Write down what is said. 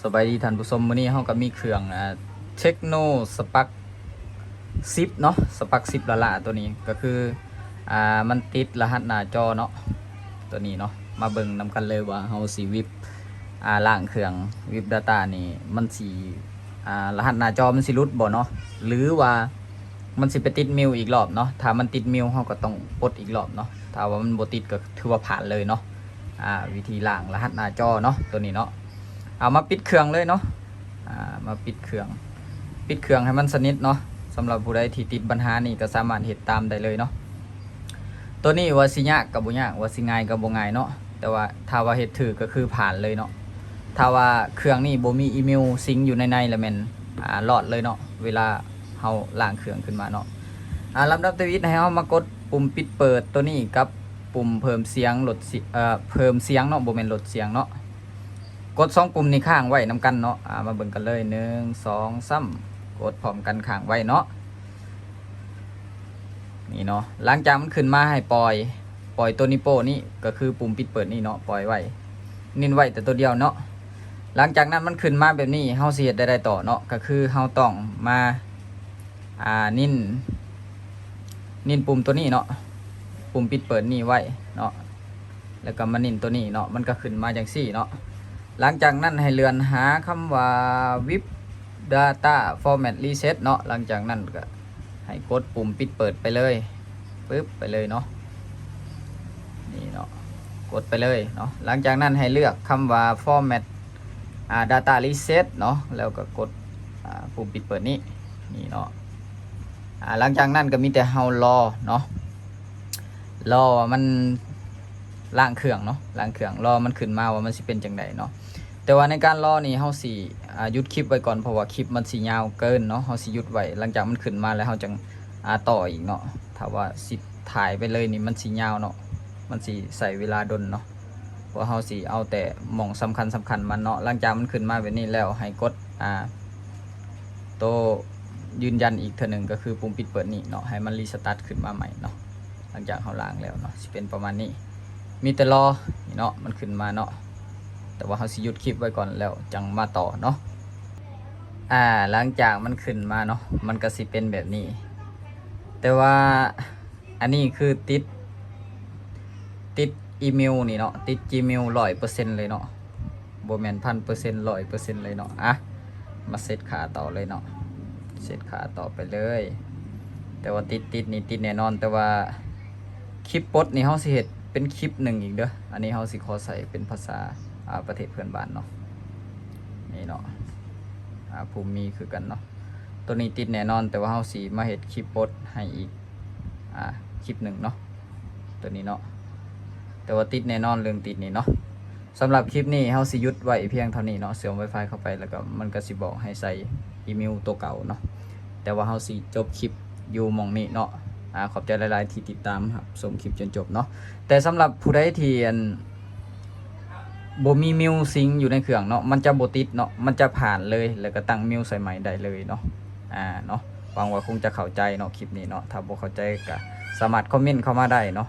ສະບາຍດີທ່ານຜູ້ຊົມ, ມື້ນີ້ເຮົາກໍມີເຄື່ອງ ອ່າ Tecno Spark ສິບເນາະ, Spark ສິບລ້າໆ ຕົວນີ້ກໍຄື ອ່າ ມັນຕິດລະຫັດໜ້າຈໍເນາະ ຕົວນີ້ເນາະ. ມາເບິ່ງນຳກັນເລີຍວ່າເຮົາຊິວິບ ອ່າ ລ້າງເຄື່ອງ ວິບ data ນີ້ ມັນຊິ ອ່າ ລະຫັດໜ້າຈໍມັນຊິຫຼຸດບໍ່ເນາະ ຫຼືວ່າມັນຊິໄປຕິດມິວອີກລອບເນາະ. ຖ້າມັນຕິດມິວ ເຮົາກໍຕ້ອງປົດອີກລອບເນາະ, ຖ້າວ່າມັນບໍ່ຕິດກໍຖືວ່າຜ່ານເລີຍເນາະ. ອ່າ ວິທີລ້າງລະຫັດໜ້າຈໍເນາະ ຕົວນີ້ເນາະ. ເອົາມາປິດເຄື່ອງເລີຍເນາະ, ອ່າ ມາປິດເຄື່ອງ ປິດເຄື່ອງໃຫ້ມັນສະໜິດເນາະ. ສຳລັບຜູ້ໃດທີ່ຕິດບັນຫານີ້ກໍສາມາດເຮັດຕາມໄດ້ເລີຍເນາະ. ຕົວນີ້ວ່າຊິຍາກກໍບໍ່ຍາກ, ວ່າຊິງ່າຍກໍບໍ່ງ່າຍເນາະ, ແຕ່ວ່າຖ້າວ່າເຮັດຖືກກໍຄືຜ່ານເລີຍເນາະ. ຖ້າວ່າເຄື່ອງນີ້ບໍ່ມີອີເມວຊິງຢູ່ໃນໃນ ລະແມ່ນ ອ່າ ລອດເລີຍເນາະ ເວລາເຮົາລ້າງເຄື່ອງຂຶ້ນມາເນາະ. ອ່າ ລຳດັບທຳອິດໃຫ້ເຮົາມາກົດປຸ່ມປິດເປີດຕົວນີ້ກັບປຸ່ມເພີ່ມສຽງ ລົດ ເອີ ເພີ່ມສຽງເນາະ, ບໍ່ແມ່ນລົດສຽງເນາະ. ກົດສອງປຸ່ມນີ້ຄ້າງໄວ້ນຳກັນເນາະ. ອ່າ ມາເບິ່ງກັນເລີຍ ໜຶ່ງ ສອງ ສາມ ກົດພ້ອມກັນຄ້າງໄວ້ເນາະ. ນີ້ເນາະ, ຫຼັງຈາກມັນຂຶ້ນມາໃຫ້ປ່ອຍ ປ່ອຍຕົວນິ້ວໂປ້ນີ້ ກໍຄືປຸ່ມປິດເປີດນີ້ເນາະ, ປ່ອຍໄວ້ ນິ້ນໄວ້ແຕ່ຕົວດຽວເນາະ. ຫຼັງຈາກນັ້ນມັນຂຶ້ນມາແບບນີ້ ເຮົາຊິເຮັດແນວໃດຕໍ່ເນາະ? ກໍຄືເຮົາຕ້ອງມາ ອ່າ ນິ້ນ ນິ້ນປຸ່ມຕົວນີ້ເນາະ, ປຸ່ມປິດເປີດນີ້ໄວ້ເນາະ, ແລ້ວກໍມານິ້ນຕົວນີ້ເນາະ, ມັນກໍຂຶ້ນມາຈັ່ງຊີ້ເນາະ. ຫຼັງຈາກນັ້ນໃຫ້ເລື່ອນຫາຄຳວ່າ vip data format reset ເນາະ. ຫຼັງຈາກນັ້ນກໍໃຫ້ກົດປຸ່ມປິດເປີດໄປເລີຍ ປຶບ ໄປເລີຍເນາະ, ນີ້ເນາະ, ກົດໄປເລີຍເນາະ. ຫຼັງຈາກນັ້ນໃຫ້ເລືອກຄຳວ່າ format ອ່າ data reset ເນາະ, ແລ້ວກໍກົດ ອ່າ ປຸ່ມປິດເປີດນີ້ ນີ້ເນາະ. ອ່າ ຫຼັງຈາກນັ້ນກໍມີແຕ່ເຮົາລໍເນາະ, ລໍວ່າມັນລ້າງເຄື່ອງເນາະ, ລ້າງເຄື່ອງ ລໍມັນຂຶ້ນມາວ່າມັນຊິເປັນຈັ່ງໃດເນາະ. ແຕ່ວ່າໃນການລໍນີ້ເຮົາຊິ ອ່າ ຢຸດຄລິບໄວ້ກ່ອນ ເພາະວ່າຄລິບມັນຊິຍາວເກີນເນາະ, ເຮົາຊິຢຸດໄວ້. ຫຼັງຈາກມັນຂຶ້ນມາແລ້ວເຮົາຈັ່ງ ອ່າ ຕໍ່ອີກເນາະ. ຖ້າວ່າຊິຖ່າຍໄປເລີຍນີ້ມັນຊິຍາວເນາະ, ມັນຊິໃຊ້ເວລາດົນເນາະ. ພວກເຮົາຊິເອົາແຕ່ໝ່ອງສຳຄັນໆມັນເນາະ. ຫຼັງຈາກມັນຂຶ້ນມາແບບນີ້ແລ້ວ ໃຫ້ກົດ ອ່າ ໂຕຢືນຢັນອີກເທື່ອໜຶ່ງ ກໍຄືປຸ່ມປິດເປີດນີ້ເນາະ, ໃຫ້ມັນ restart ຂຶ້ນມາໃໝ່ເນາະ. ຫຼັງຈາກເຮົາລ້າງແລ້ວເນາະ ຊິເປັນປະມານນີ້, ມີແຕ່ລໍນີ້ເນາະ ມັນຂຶ້ນມາເນາະ. ແຕ່ວ່າເຮົາຊິຢຸດຄລິບໄວ້ກ່ອນ ແລ້ວຈັ່ງມາຕໍ່ເນາະ. ອ່າ ຫຼັງຈາກມັນຂຶ້ນມາເນາະ ມັນກໍຊິເປັນແບບນີ້, ແຕ່ວ່າ ອັນນີ້ຄືຕິດ ຕິດອີເມວນີ້ເນາະ, ຕິດ Gmail ຮ້ອຍເປີເຊັນເລີຍເນາະ, ບໍ່ແມ່ນພັນເປີເຊັນ ຮ້ອຍເປີເຊັນເລີຍເນາະ. ອ່ະ ມາເຊັດຄ່າຕໍ່ເລີຍເນາະ, ເຊັດຄ່າຕໍ່ໄປເລີຍ. ແຕ່ວ່າຕິດ ຕິດນີ້ຕິດແນ່ນອນ, ແຕ່ວ່າຄລິບປົດນີ້ເຮົາຊິເຮັດເປັນຄລິບໜຶ່ງອີກເດີ້. ອັນນີ້ເຮົາຊິຂໍໃຊ້ເປັນພາສາ ອ່າ ປະເທດເພື່ອນບ້ານເນາະ, ນີ້ເນາະ ອ່າ ພູມມີຄືກັນເນາະ. ຕົວນີ້ຕິດແນ່ນອນ, ແຕ່ວ່າເຮົາຊິມາເຮັດຄລິບປົດໃຫ້ອີກ ອ່າ ຄລິບໜຶ່ງເນາະ, ຕົວນີ້ເນາະ. ແຕ່ວ່າຕິດແນ່ນອນເລື່ອງຕິດນີ້ເນາະ. ສຳລັບຄລິບນີ້ເຮົາຊິຢຸດໄວ້ພຽງເທົ່ານີ້ເນາະ, ເຊື່ອມ Wi-Fi ເຂົ້າໄປ ແລ້ວກໍມັນກໍຊິບອກໃຫ້ໃສ່ອີເມວຕົວເກົ່າເນາະ. ແຕ່ວ່າເຮົາຊິຈົບຄລິບຢູ່ໝ່ອງນີ້ເນາະ. ອ່າ ຂອບໃຈຫຼາຍໆທີ່ຕິດຕາມຮັບຊົມຄລິບຈົນຈົບເນາະ. ແຕ່ສຳລັບຜູ້ໃດທີ່ ອັນ ບໍ່ມີມິວຊິງຢູ່ໃນເຄື່ອງເນາະ, ມັນຈະບໍ່ຕິດເນາະ, ມັນຈະຜ່ານເລີຍ ແລ້ວກໍຕັ້ງມິວໃສ່ໃໝ່ໄດ້ເລີຍເນາະ. ອ່າ ເນາະ, ຫວັງວ່າຄົງຈະເຂົ້າໃຈເນາະ ຄລິບນີ້ເນາະ. ຖ້າບໍ່ເຂົ້າໃຈກໍສາມາດຄອມເມັນເຂົ້າມາໄດ້ເນາະ,